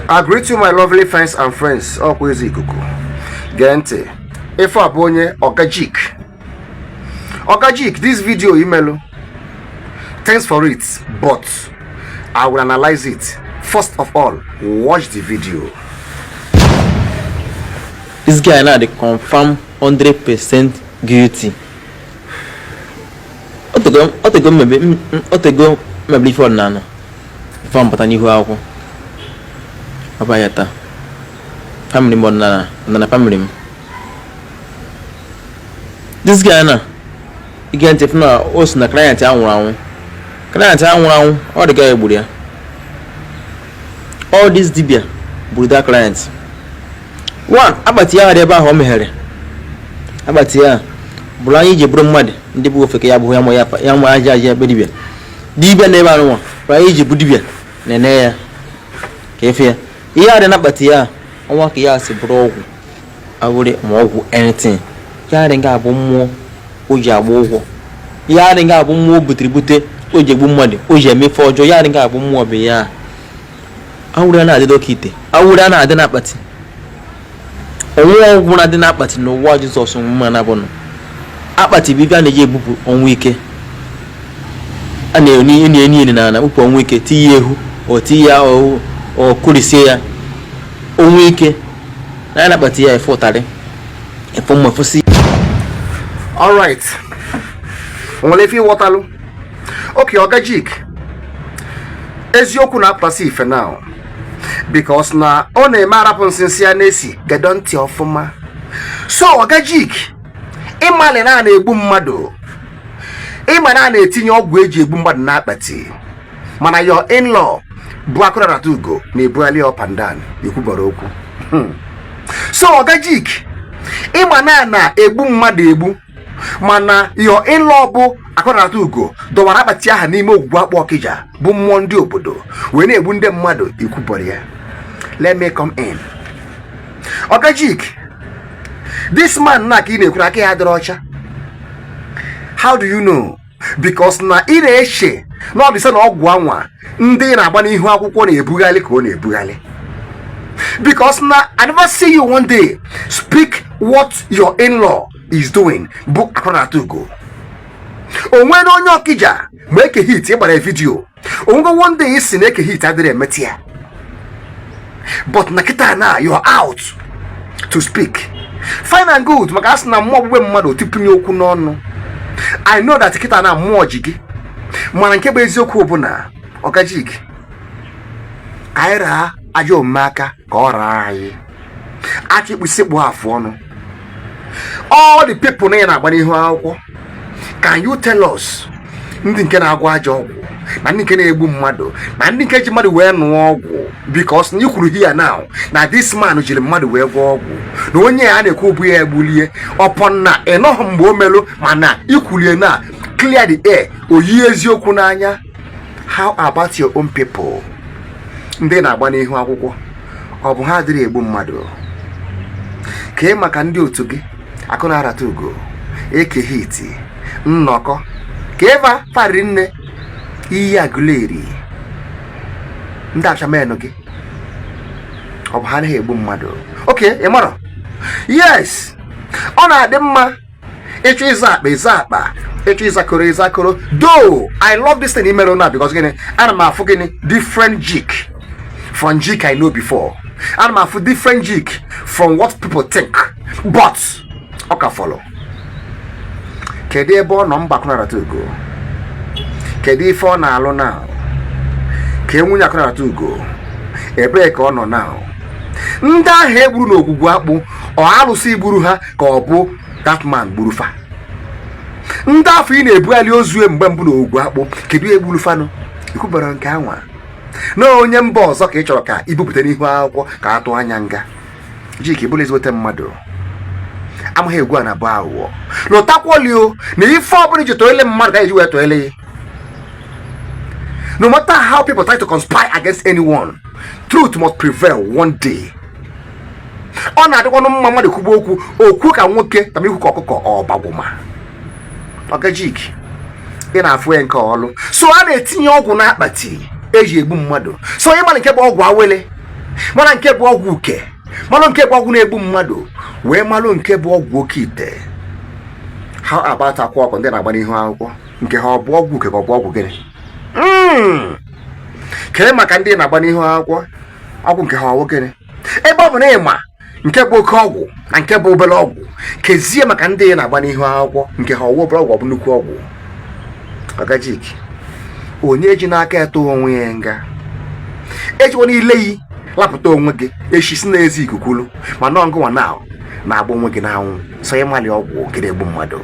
I greet you, my lovely fans and friends. Ọkwa ezi ikuku. Gee ntị. Ife a bụ onye Ogajik. Ogajik, this video imelu. Thanks for it, but I will analyze it. First of all, watch the video. This guy now dey confirm 100% guilty. Otego mmebe otego mmebe ife ọdịnala ife mpụta n'ihu akwụkwọ ọba ya taa. Family m, ọdịnala, ọdịnala family m. This guy na ige ntị fụ na o si na client a nwụrụ anwụ, client a nwụrụ anwụ. Ọ dị guy gburu ya. All this dibia gburu that client. One akpati ya dị ebe ahụ o meghere akpati ya bụrụ anyị iji bụrụ mmadụ ndị bụ ofeke ya bụ ya ma ya ya ma aja aja ebe dibia dibia na ebe anụnwa bụ anyị iji bụ dibia na-ene ya ka efe ya. Ihe a dị na akpati ya ọnwa ka ya si bụrụ ọgwụ awụrị ma ọgwụ anything ya dị nga abụ mmụọ o ji agba ụgwọ. Ihe adị nga abụ mmụọ o butere bute o ji egbu mmadụ, o ji eme ife ọjọọ. Ya adị nga abụ mmụọ bụ ya awụrụ a na-adị dọkịta awụrụ a na-adị n'akpati onwe ọgwụ na-adị n'akpati n'ụwa. Jizọs mma na abụnụ akpati bụ ife a na-eji ebupụ ọnwụ ike, a na-eni eni eni eni na ana bupụ ọnwụ ike, tinye ehu o tinye ya o kurisie ya ọnwụ ike na ya na-akpati ya efe ụtarị efe mmụ efụsị. Alright. Nwere ife ịghọtalụ? Okay, Ogajik. Eziokwu na-apụtasị ife now. Because na ọ na-eme arapụ nsị ya na-esi gedo ntị ọfụma. So Ogajik, ịmalị na a na-egbu mmadụ, ịma na a na-etinye ọgwụ eji egbu mmadụ n'akpati, mana your in-law bụ Akụnarata Ugo na-ebugharị up and down, ekwubara okwu. So Ogajik, ịma na na-egbu mmadụ egbu, mana your in-law bụ Akụnarata Ugo dọwara akpati aha n'ime ogwugwu akpụ Ọkịja bụ mmụọ ndị obodo wee na-egbu ndị mmadụ, ikwubara ya. Let me come in. Ogajik, this man na ka ị na-ekwuru aka ya adịrị ọcha. How do you know? Because na ị na-eche na ọ dị sị na ọgwụ anwa ndị na-agba n'ihu akwụkwọ na-ebugharị ka ọ na-ebugharị, because na I never see you one day speak what your in-law is doing bụ Akụnarata Ugo. O nwere onye Ọkịja ma Eke Hit ịgbara video onwego one day isi na Eke Hit adịrị emetụ ya, but na kịta na you're out to speak. Fine and good, maka asị na mmụọ ọgbụgbe mmadụ tipụnye okwu n'ọnụ. I know that kịta na mmụọ ji gị, mana nke bụ eziokwu bụ na Ogajik, ka anyị raa ajọ omume aka ka ọ raa anyị aka ikpusi kpụ afụ ọnụ. All the people na ya na-agba n'ihu akwụkwọ, can you tell us ndị nke na-agwọ ajọ ọgwụ na ndị nke na-egbu mmadụ na ndị nke ji mmadụ wee nụọ ọgwụ? Because na ikwuru here now na this man jiri mmadụ wee gwọọ ọgwụ na onye a na-ekwu bụ ya egbulie ọpọ na ịnọghị mgbe o melụ, mana ikwulie na clear the air oyi eziokwu n'anya. How about your own people ndị na-agba n'ihu akwụkwọ? Ọ bụ ha adịrị egbu mmadụ? Kee maka ndị otu gị, Akụ na-arata Ugo, Eke Hit, nnọkọ ka eva fariri nne iyi agụleri ndị achamenụ gị? Ọ bụ ha anaghị egbu mmadụ? Oke ị marọ. Yes, ọ na-adị mma ịchọ ịza akpa, ịza akpa, ịchọ ịzakọrọ, ịzakọrọ. Though I love this thing imere na, because gịnị? Ana m afụ gịnị? Different Jik from Jik I know before. Ana m afụ different Jik from what people think, but ọ ka fọlọ. Kedu ebe ọ nọ mba Akụnarata Ugo? Kedu ife ọ na-alụ na ka nwunye Akụnarata Ugo? Ebee ka ọ nọ na ndị ahụ egburu n'ogwugwu akpụ? Ọ alụsị gburu ha ka ọ bụ that man gburu fa? Ndị afọ ị na-ebugharị ozu mgbe mbụ n'ogwugwu akpụ, kedu egburu fanụ? Ikwubara nke anwa na onye mba ọzọ ka ị chọrọ ka ibupụta n'ihu akwụkwọ ka a tụọ anya nga. Jik bụrụ ezigbote mmadụ amaghị egwu a na bụ aghụghọ. Lụtakwolio na ife ọbụla iji tụọle mmadụ ka eji wee tụọle ya. No matter how people try to conspire against anyone, truth must prevail one day. Ọ na-adịkwanụ mma mmadụ kwugbo okwu okwu ka nwoke tama ikwu ka ọkụkọ ọgbagwụma. Ogajik, ị na-afụ ya nke ọlụ. So a na-etinye ọgwụ n'akpati eji egbu mmadụ. So ịmara nke bụ ọgwụ awele Mara nke bụ ọgwụ uke, malụ nke bụ ọgwụ na-egbu mmadụ, wee malụ nke bụ ọgwụ oke ite. How about akwa ọkụ ndị na-agba n'ihu akwụkwọ? Nke ha ọ bụ ọgwụ uke ka ọ bụ ọgwụ gịnị? Kee maka ndị na-agba n'ihu akwụkwọ, ọgwụ nke ha ọwụ gịnị? Ebe ọ bụ na ịma nke bụ oke ọgwụ na nke bụ obere ọgwụ, kezie maka ndị na-agba n'ihu akwụkwọ, nke ha ọwụ obere ọgwụ, ọ bụ nnukwu ọgwụ? Oga Jik, onye ji n'aka eto onwe ya nga ejikwa niile yi lapụta onwe gị echi si n'ezi ikukwulu, mana ọngụnwa na na-agba onwe gị n'anwụ sọ ịmali ọgwụ nke na-egbu mmadụ.